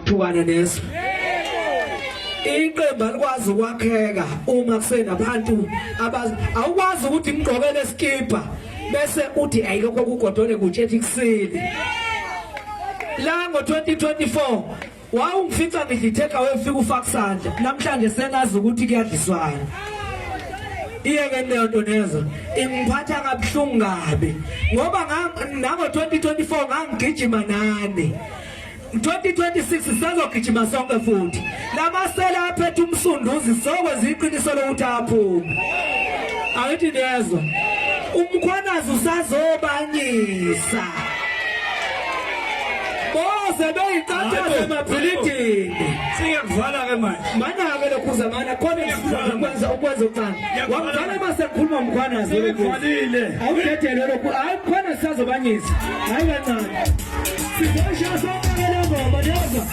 Ukuthukana nezwe. Iqembu alikwazi ukwakheka uma kusenabantu abazi awukwazi ukuthi ngigqokele iskipa bese uthi ayilokho kugodole kutshethi kusile. La ngo-2024 wawungifica ngidla itheka wefika ufaka isandla namhlanje senazi ukuthi kuyadliswana iyeke leyo nto nezo ingiphatha kabuhlungu kabi ngoba nango-2024 ngangigijima nani 2026 sisazogijima sonke futhi lamasela aphethe umsunduzi sokwenza iqiniso lokuthi aphume angithi niyezwa umkhwanazi usazobanyisa boze beyiqathaze emabhilidini Singakuvala ke manje. Mana-ke lokhu zamana khona ukwenza ukwenza okuncane wamdala uma sekukhuluma umkhwanazi Sekuvalile. Awudedelwe lokhu hayi mkhwanazi sazobanyisa hayi kancane sizoshaya sonke le ngoma niyezwa.